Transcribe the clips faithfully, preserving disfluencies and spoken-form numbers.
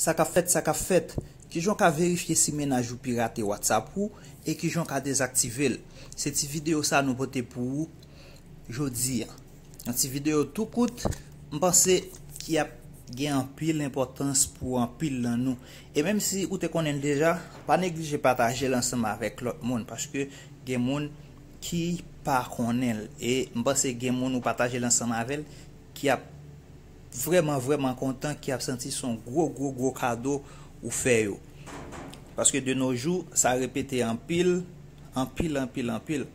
Sa k ap fèt, sa k ap fèt. Kijan w ka verifye si mennaj ou pirate WhatsApp ou e kijan w ka dezaktive l? Se ti videyo sa nou pote pou ou jodi a. Yon ti videyo tou kout, m panse ki ap gen anpil enpòtans pou anpil nan nou. E menm si ou te konnen l deja, pa neglije pataje l ansanm avèk lòt moun, paske gen moun ki pa konnen l. E m panse gen moun ou pataje l ansanm avè l ki ap vrèman, vrèman kontan, ki ap santi se yon gwo, gwo, gwo kado ou fè yo. Paske de nos jours, sa repete anpil, anpil, anpil, anpil.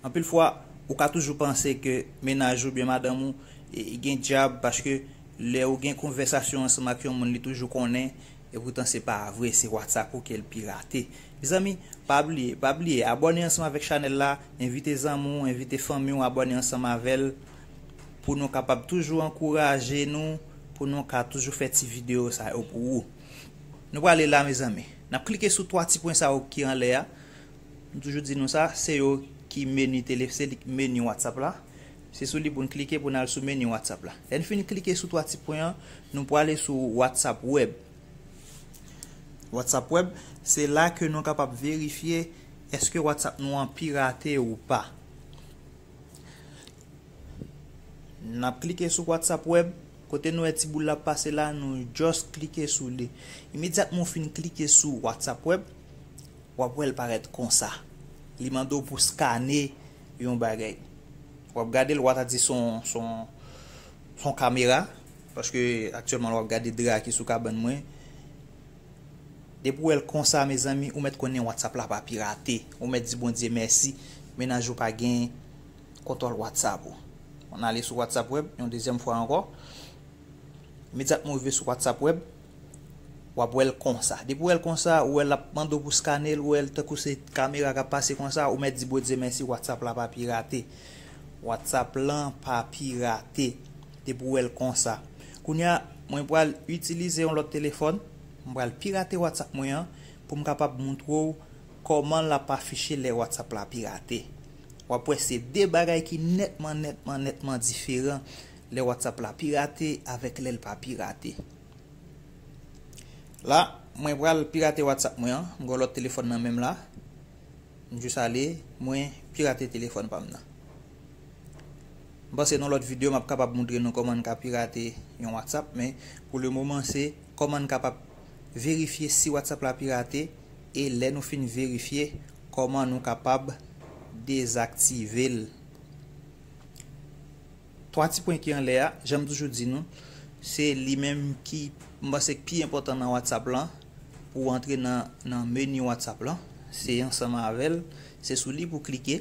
Anpil fwa, ou ka toujou panse ke mennaj ou byen madanm ou e, e gen dyab, paske lè ou gen konvèsasyon ansanm ak yon moun, li toujou konnen, e poutan se pa vre, se WhatsApp ou ke l pirate. Mezanmi, pa bliye, pa bliye, abòne ansanm avèk chanèl la, envite zanmi w, envite fanmi w, abòne ansanm avè l, pou nou kapab toujou ankouraje nou, pou nou ka toujou fè ti videyo sa yo pou ou. Nou prale la, mezanmi. N ap klike sou twa ti pwen sa yo ki anlè a. M toujou di nou sa, se yo ki meni tele, se li k meni WhatsApp la. Se sou li pou n klike pou n al sou meni WhatsApp la. Lè n fin klike sou twa ti pwen an, nou prale sou WhatsApp Web. WhatsApp Web, se la ke nou kapab verifye èske WhatsApp nou an pirate ou pa. N ap klike sou WhatsApp Web. Kote nou wè ti boul la ap pase la, nou just klike sou li. Imedyatman w fin klike sou WhatsApp Web, w ap wè l parèt konsa. Li mande w pou skane yon bagay. W ap gade l, w a ta di se yon, se yon, se yon kamera, paske aktyèlman w ap gade dra ki sou kabann mwen. Depi w wè l konsa, mezanmi, ou mèt konnen WhatsApp la pa pirate. Ou mèt di Bondye mèsi, mennaj ou pa gen kontwòl WhatsApp ou. Ann ale sou WhatsApp Web, yon dezyèm fwa ankò. Imedyatman w rive sou WhatsApp Web, w ap wè l konsa. Depi w wè l konsa, ou wè l ap mande w pou skane l, ou wè l tankou se kamera k ap pase konsa, ou mèt di Bondye mèsi, WhatsApp la pa pirate. WhatsApp lan pa pirate. Depi w wè l konsa. Kounye a, mwen pral itilize yon lòt telefòn. Mwen pral pirate WhatsApp mwen an pou m kapab montre w kòman l ap afiche lè WhatsApp la pirate. W ap wè se de bagay ki nètman, nètman, nètman diferan lè WhatsApp la pirate avèk lè l pa pirate. La, mwen pral pirate WhatsApp mwen an. M gen yon lòt telefòn nan men m la. M jis ale, mwen pirate telefòn pa m nan. M panse nan lòt videyo, m ap kapab montre nou kòman n ka pirate yon WhatsApp, men pou le moman, se kòman n kapab verifye si WhatsApp la pirate, e lè nou fin verifye, kòman nou kapab dezaktive l. Twa ti pwen ki anlè a, jan m toujou di nou, se li menm ki, m panse, k pi enpòtan nan WhatsApp lan. Pou w antre nan, nan meni WhatsApp lan, se ansanm avè l, se sou li pou w klike.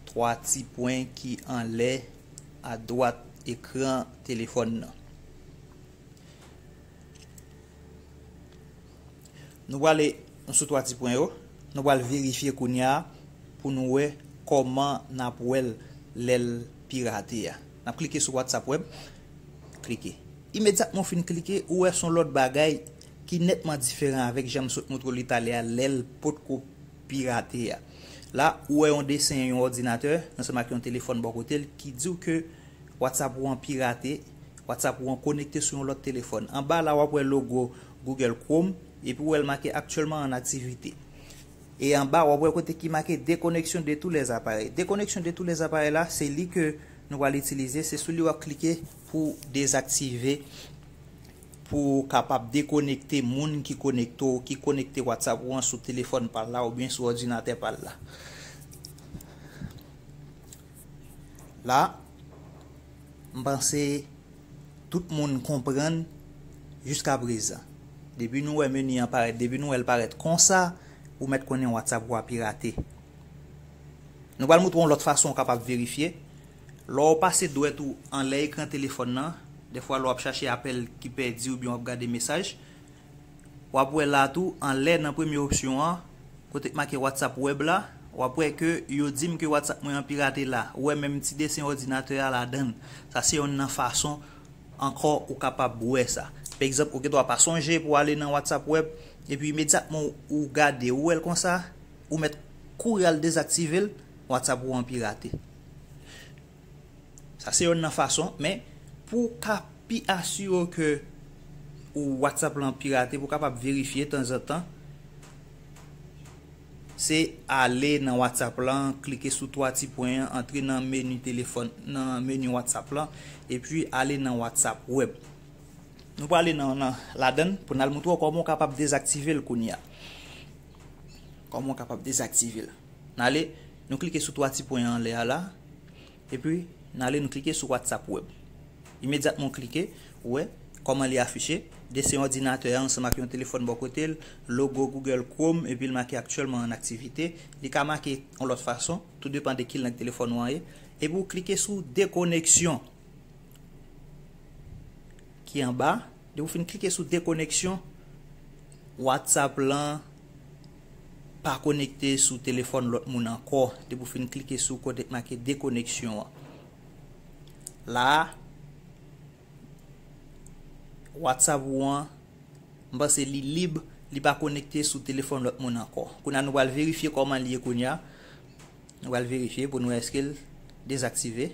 Twa ti pwen ki anlè adwat ekran telefòn nan. Nou prale sou twa ti pwen yo. Nou pral verifye kounye a pou nou wè kòman n ap wè l lè l pirate a. N ap klike sou WhatsApp Web. Klike. Imedyatman w fin klike, ou wè se yon lòt bagay ki nètman diferan avèk jan m sot montre w li talè a lè l potko pirate a. La, ou wè yon desen yon òdinatè ansanm ak yon telefòn bò kote l ki di w ke WhatsApp ou an pirate, WhatsApp ou an konekte sou yon lòt telefòn. Anba la, w ap wè logo Google Chrome, epi w wè l make actuellement en activité. E anba, w ap wè kote ki make déconnexion de tous les appareils. Déconnexion de tous les appareils la, se li ke nou pral itilize, se sou li w ap klike pou dezaktive, pou w kapab dekonekte moun ki konekte w, ki konekte WhatsApp ou an sou telefòn pa l la oubyen sou òdinatè pa l la. La, m panse tout moun konprann jiskaprezan. Depi nou wè meni an parèt, depi nou wè l parèt konsa, ou mèt konnen WhatsApp ou a pirate. Nou pral montre w yon lòt fason w kapab verifye. Lè w pase dwèt ou anlè ekran telefòn nan, dèfwa lè w ap chache apèl ki pèdi oubyen w ap gade mesaj, w ap wè la tou, anlè nan premye opsyon an, kote k make WhatsApp Web la, w ap wè ke yo di m ke WhatsApp mwen an pirate la. Ou wè menm ti desen òdinatè a ladan l. Sa se yonn nan fason ankò ou kapab wè sa. Pa egzanp, ou gendwa pa sonje pou w ale nan WhatsApp Web, epi imedyatman ou gade, ou wè l konsa, ou mèt kouri al dezaktive l, WhatsApp ou an pirate. Sa se yonn nan fason, men pou w ka pi asire w ke ou WhatsApp lan pirate, pou w kapab verifye tanzantan, se ale nan WhatsApp lan, klike sou twa ti pwen an, antre nan meni telefòn, nan meni WhatsApp lan, epi ale nan WhatsApp web. Nou prale nan, nan ladann pou n al montre w kòman w kapab dezaktive l kounye a. Kòman w kapab dezaktive l? N ale, nou klike sou twa ti pwen anlè a la, epi n ale nou klike sou WhatsApp web. Imedyatman w klike, ou wè kòman li afiche. Desen òdinatè a ansanm ak yon telefòn bò kote l, logo Google Chrome, epi l make actuellement en activité. Li ka make yon lòt fason, tou depann de ki lang telefòn ou an ye. Epi w klike sou dekoneksyon ki anba. Depi w fin klike sou dekoneksyon, WhatsApp lan pa konekte sou telefòn lòt moun ankò. Depi w fin klike sou kote k make dekoneksyon an. La a, WhatsApp ou an, m panse li lib, li pa konekte sou telefòn lòt moun ankò. Kounye a nou pral verifye kòman li ye kounye a. Nou pral verifye pou nou wè èske l dezaktive.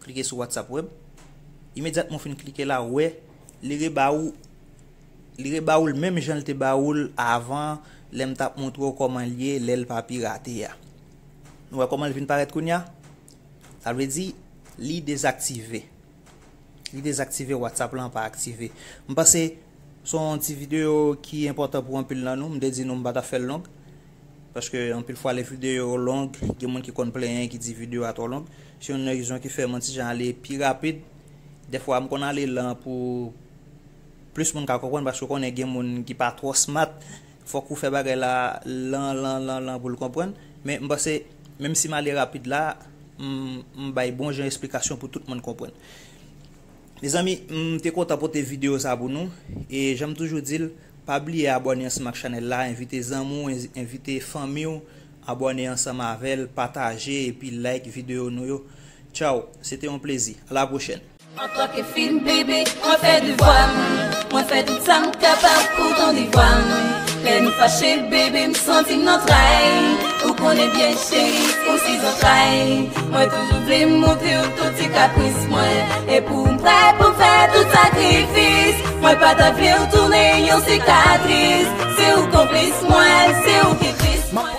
Klike sou WhatsApp web. Imedyatman w fin klike la, ou wè, li reba ou, li reba ou l menm jan l te ba ou l avan, lè m t ap montre w kòman l ye, lè l pa pirate a. Nou wè kòman l vin parèt kounye a? Sa vle di, li dezaktive. Li dezaktive, WhatsApp lan pa aktive. M panse se yon ti videyo ki enpòtan pou anpil nan nou. M te di nou m pa t ap fè l long. Paske anpil fwa lè videyo yo long, gen moun ki konn plenyen, ki di videyo a twò long. Se youn nan rezon ki fè mwen ti jan ale pi rapid. Dèfwa m konn ale lan pou plis moun ka konprann, paske w konnen gen moun ki pa twò smart. Fòk ou fè bagay la lan, lan, lan, lan pou l konprann. Men m panse, menm si m ale rapid la, m, m bay bon jan esplikasyon pou tout moun konprann. Mezanmi, m te kontan pote videyo sa pou nou. E jan m toujou di l, pa bliye abòne ansanm ak chanèl la, envite zanmi w, envite fanmi w, abòne ansanm avè l, pataje epi like videyo nou yo. Tchaw, se te yon plezi. A la pwochèn. Antanke fi, baby, mwen fè devwa m. Mwen fè tout sa m kapab pou tande vwa m. Lè nou fache, baby, m santi m nan tray. Ou konnen byen, cheri, ou se zantray. Mwen toujou vle montre w tout ti kapris mwen. E pou m prè pou m fè tout sakrifis. Mwen pa ta vle w tounen yon sikatris. Se ou konplis mwen, se ou ki tris mwen.